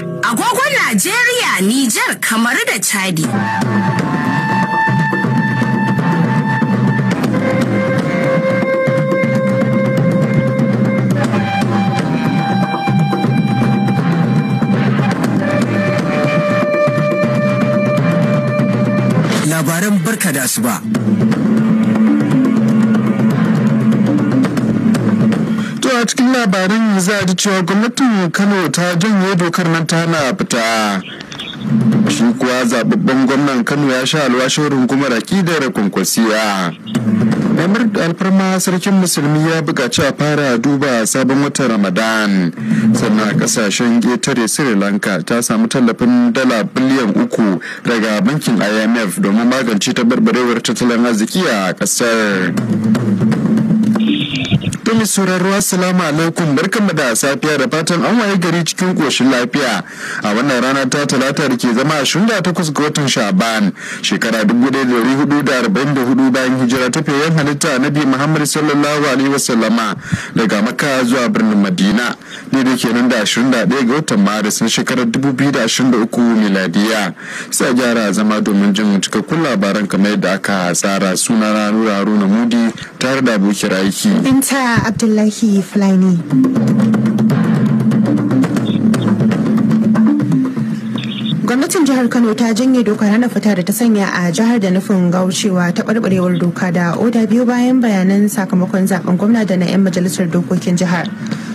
Agogon Najeriya, Nijar, Kamaru da Chadi. Labaran barka da asuba. To a cikin labarin za a ji cewa gwamnatin Kano ta janye dokar nan ta hana fita. Shi kuwa zababben gwamnan Kano ya sha alwashin rungumar aƙidar kwankwasiya. Amir alfarma sarkin musulmi ya buƙaci a fara duba sabon watan Ramadan. Sannan a ƙasashen ƙetare Sri Lanka ta samu tallafin dala biliyan 3 daga bankin IMF domin magance taɓarɓarewar tattalin arziki a ƙasar. Tumi sauraro, assalamu alaikum, barkanmu da safiya da fatan an waye gari cikin koshin lafiya a wannan rana ta Talata da ke zama 28 ga watan Sha'ban shekara 1444 bayan hijira ta fiyayyen halitta Nabi Muhammad sallallahu alaihi wasallama daga Makka zuwa birnin Madina, ne da ke nan da 21 ga watan Maris na shekarar 2023 miladiya. Sai gyara zama domin jin cikakkun labaran kamar yadda aka tsara. Sunana Nura Haruna Mudi tare da abokiyar aiki Binta Abdullahi Fulani. Gwamnatin jihar Kano ta janye dokar hana fita da ta sanya a jihar da nufin gaucewa ta barbarewar doka da oda biyu bayan bayanan sakamakon zaben gwamna da na 'yan majalisar dokokin jihar.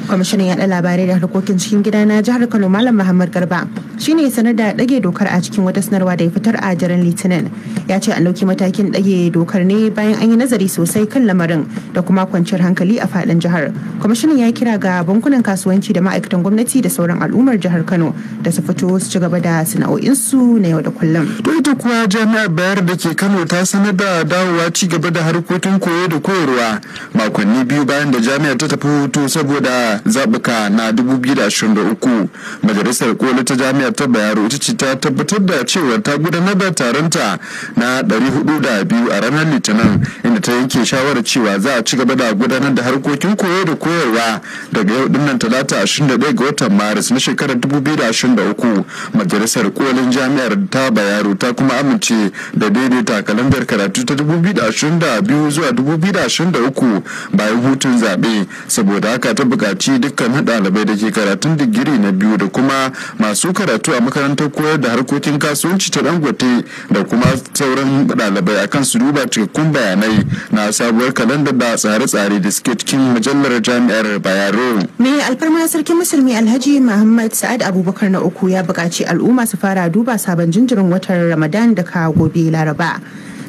Kwamishinan yaɗa labarai da harkokin cikin gida na jihar Kano, Malam Muhammad Garba, shine sanar da ɗage dokar a cikin wata sanarwa da ya fitar a daren Litinin. Ya ce an ɗauki matakin ɗage dokar ne bayan an yi nazari sosai kan lamarin da kuma kwanciyar hankali a faɗin jihar. Kwamishinan ya kira ga bankunan kasuwanci da ma'aikatan gwamnati da sauran al'ummar jihar Kano da su fito su ci gaba da sana'o'insu na yau da kullum. To ita kuwa jami'ar Bayar da ke Kano ta sanar da dawowa ci gaba da harkokin koyo da koyarwa makonni 2 bayan da jami'ar ta tafi hutu saboda zaɓuka na 2023. Majalisar Koli ta jami'ar ta Bayero ita ce ta tabbatar da cewa ta gudanar da taronta na 402 a ranar Litinin, inda ta yanke shawarar cewa za a ci gaba da gudanar da harkokin koyo da koyarwa daga yau dinnan Talata 21 ga watan Maris na shekarar 2023. Majalisar Kolin jami'ar ta Bayero ta kuma amince da daidaita kalandar karatu ta 2022 zuwa 2023 bayan hutun zaɓe. Saboda haka ta buƙaci dukkan ɗalibai da ke karatun digiri na biyu da kuma masu karatu a makarantar koyar da harkokin kasuwanci ta Dangote da kuma sauran ɗalibai akan su duba cikakkun bayanai na sabuwar kalandar da tsare-tsare da suke cikin mujallar jami'ar Bayero. Mai alfarma sarkin musulmi Alhaji Muhammad Sa'ad Abubakar na uku ya buƙaci al'umma su fara duba sabon jinjirin watan Ramadan da ka gobe Laraba.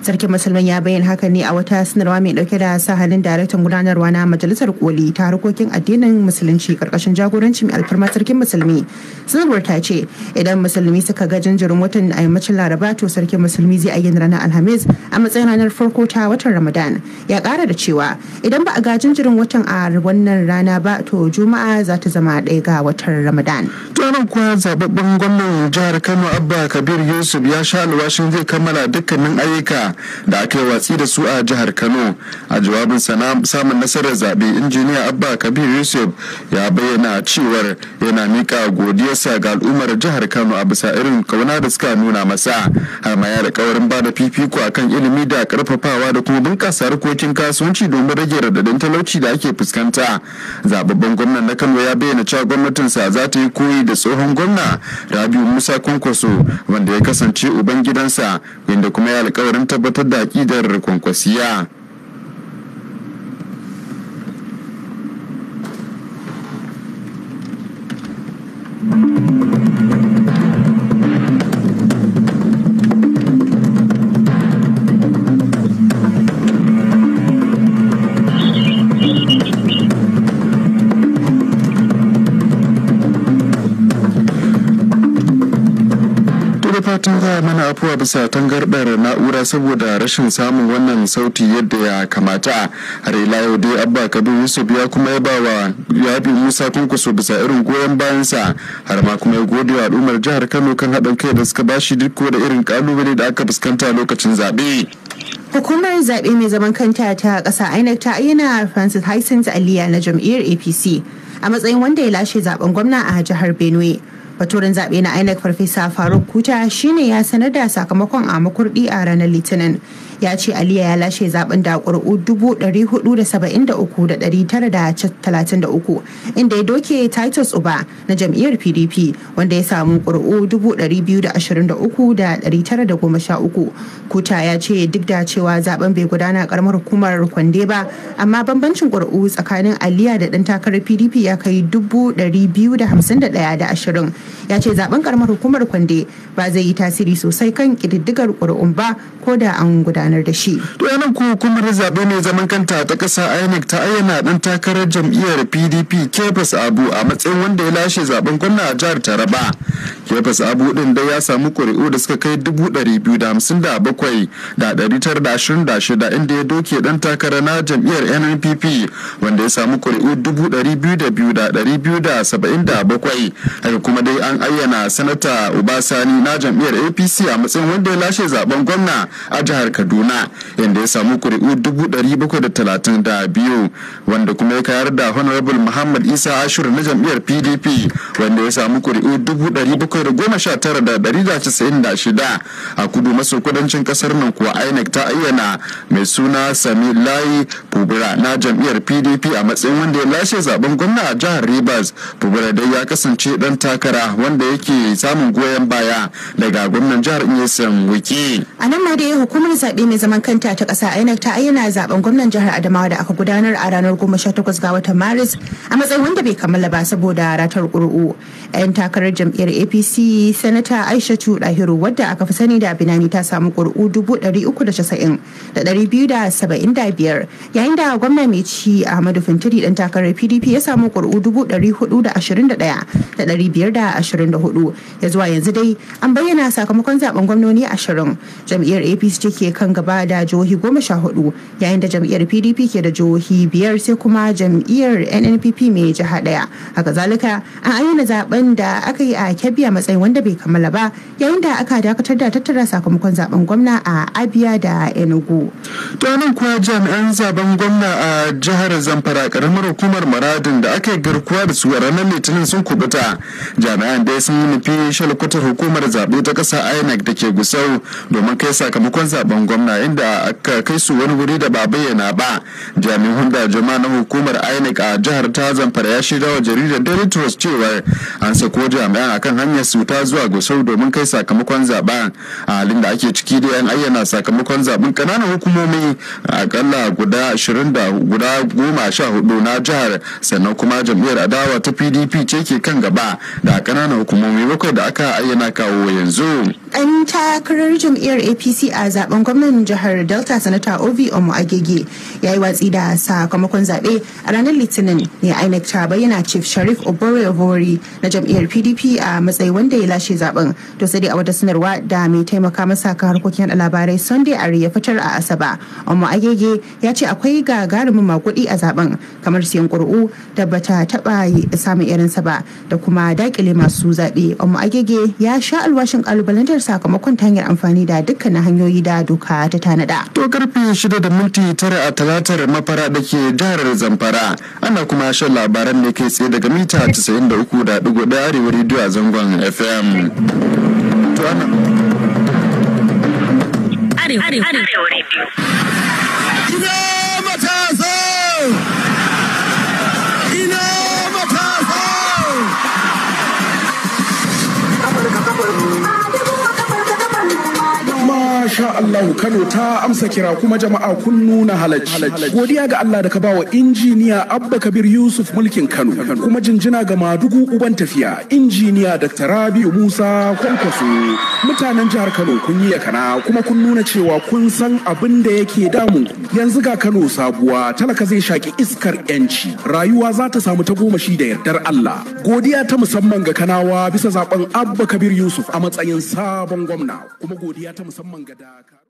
Sarkin musulman ya bayyana haka ne a wata sanarwa mai dauke da sa hannun daraktan gudanarwa na majalisar koli ta harkokin addinin musulunci karkashin jagoranci mai alfarma sarkin musulmi. Sanarwar ta ce idan musulmi suka ga jinjirin watan a yammacin Laraba, to sarkin musulmi zai ayyana ranar Alhamis a matsayin ranar farko ta watan Ramadan. Ya kara da cewa idan ba a ga jinjirin watan a wannan rana ba, to Juma'a za ta zama 1 ga watan Ramadan. Taron kuwa zababben gwamnan jihar Kano Abba Kabir Yusuf ya sha alwashin zai kammala dukkanin ayyuka da aka yi watsi da su a jihar Kano. A jawabin samun nasarar zaɓe, injiniya Abba Kabir Yusuf ya bayyana cewar yana miƙa godiyarsa ga al'ummar jihar Kano a bisa irin kauna da suka nuna masa. Har ma ya alƙawarin ba da fifiko akan ilimi da ƙarfafawa da kuma bunƙasa harkokin kasuwanci domin rage radadin talauci da ake fuskanta. Zababben gwamnan na Kano ya bayyana cewa gwamnatinsa za ta yi koyi da tsohon gwamna Rabiu Musa Kwankwaso, wanda ya kasance uban gidansa, inda kuma ya alkawarin tabbatar da aƙidar kwankwasiya. Fatan za mana afuwa bisa tangardar na'ura saboda rashin samun wannan sauti yadda ya kamata. Har ila yau dai, Abba Kabir Yusuf ya kuma yaba wa Yabi Musa Kunkuso bisa irin goyon bayansa, har ma kuma ya gode wa al'ummar jihar Kano kan haɗin kai da suka bashi duk da irin kalubale da aka fuskanta lokacin zaɓe. Hukumar zaɓe mai zaman kanta ta ƙasa INEC ta ayyana Francis Hyacinth Aliya na jam'iyyar APC a matsayin wanda ya lashe zaben gwamna a jihar Benue. Baturen zaɓe na INEC Farfesa Faruk Kuta shine ya sanar da sakamakon a Makurdi a ranar Litinin. Ya ce Aliya ya lashe zaben da ƙuri'u 473,933 inda ya doke Titus Uba na jam'iyyar PDP wanda ya samu ƙuri'u 223,913. Kuta ya ce duk da cewa zaben bai gudana karamar hukumar Kwande ba, amma bambancin ƙuri'u tsakanin Aliya da ɗan takarar PDP ya kai 251,020. Ya ce zaben karamar hukumar Kwande ba zai yi tasiri sosai kan ƙididdigar ƙuri'un ba ko da an gudanar da shi. To yanan ko hukumar zaɓe mai zaman kanta ta ƙasa INEC ta ayyana ɗan takarar jam'iyyar PDP Kefas Abu a matsayin wanda ya lashe zaben gwamna a jihar Taraba. Kefas Abu ɗin dai ya samu ƙuri'u da suka kai 257,926 inda ya doke ɗan takara na jam'iyyar NNPP wanda ya samu ƙuri'u 202,277. Haka kuma dai an ayyana sanata Obasani na jam'iyyar APC a matsayin wanda ya lashe zaben gwamna a jihar Kaduna inda ya samu ƙuri'u 732,000 wanda kuma ya kayar da Honorable Muhammad Isa Ashiru na jam'iyyar PDP wanda ya samu ƙuri'u 719,196. A kudu maso kudancin kasar nan kuwa INEC ta ayyana mai suna Sami Layi Fubura na jam'iyyar PDP a matsayin wanda ya lashe zaben gwamna a jihar Rivers. Fubura dai ya kasance dan takara wanda yake samun goyon baya daga gwamnan jihar Nyesom Wike. A nan ma dai hukumar zaɓe mai zaman kanta ta ƙasa INEC ta ayyana zaben gwamnan jihar Adamawa da aka gudanar a ranar 18 ga watan Maris a matsayin wanda bai kammala ba saboda ratar ƙuri'u. 'Yan takarar jam'iyyar APC Sanata Aishatu Dahiru wadda aka fi sani da Binani ta samu ƙuri'u 390,275 yayin da gwamna mai ci Ahmadu Fintiri dan takarar PDP ya samu ƙuri'u 421,524. Ya zuwa yanzu dai an bayyana sakamakon zaben gwamnoni 20. Jam'iyyar APC ce ke kan gaba da jihohi 14 yayin da jam'iyyar PDP ke da jihohi 5 sai kuma jam'iyyar NNPP mai jiha daya. Haka zalika an ayyana zaben da aka yi a Kebbi a matsayin wanda bai kammala ba yayin da aka dakatar da tattara sakamakon zaben gwamna a Abia da Enugu. To nan kuwa jami'an zaben gwamna a jihar Zamfara karamar hukumar Maradin da aka yi garkuwa da su a ranar Litinin sun kubuta. Jami'an dai sun nufi shalkwatar hukumar zaɓe ta ƙasa INEC da ke Gusau domin kai sakamakon zaben gwamna inda aka kai su wani wuri da ba bayyana ba. Jami'an hulɗa jama'a na hukumar INEC a jihar ta Zamfara ya shaida wa jaridar Daily Trust cewa an sako jami'an akan hanyar su ta zuwa Gusau domin kai sakamakon zaben. A halin da ake ciki dai an ayyana sakamakon zaben ƙananan hukumomi akalla guda 14 na jihar, sannan kuma jam'iyyar adawa ta PDP ce ke kan gaba da ƙananan hukumomi 7 da aka ayyana kawo yanzu. Ɗan takarar jam'iyyar APC a zaben gwamnan jihar Delta Sanata Ovi Omo Agege ya yi watsi da sakamakon zaɓe a ranar Litinin ne. INEC ta bayyana Chief Sharif Obore Obori na jam'iyyar PDP a matsayin wanda ya lashe zaben. To sai dai a wata sanarwa da mai taimaka masa kan harkokin labarai Sunday Ari ya fitar a Asaba, Omo Agege ya ce akwai gagarumin makudi a zaben kamar siyan ƙuri'u da bata taɓa samun irinsa ba da kuma dakile masu zaɓe. Omo Agege ya sha alwashin kalubalantar sakamakon ta hanyar amfani da dukkanin hanyoyi da doka ta tanada. To karfe 6:09 a Talatar Mafara da ke jihar Zamfara ana kuma shan labaran ne kai tsaye daga mita 93.1 Arewa Rediyo a zangon FM. To ana Arewa Radio. Ina matasa! Ina matasa! Masha Allah, Kano ta amsa kira kuma jama'a kun nuna halacci. Godiya ga Allah da ka bawa injiniya Abba Kabir Yusuf mulkin Kano. Kuma jinjina ga madugu uban tafiya injiniya Dr. Rabiu Musa Kwankwaso. Mutanen jihar Kano kun yi yakana kuma kun nuna cewa kun san abin da yake damun ku. Yanzu ga Kano sabuwa, talaka zai shaki iskar yanci. Rayuwa za ta samu tagomashi da yardar Allah. Godiya ta musamman ga Kanawa bisa zaben Abba Kabir Yusuf a matsayin sabon gwamna. Kuma godiya ta musamman ga Dakaru.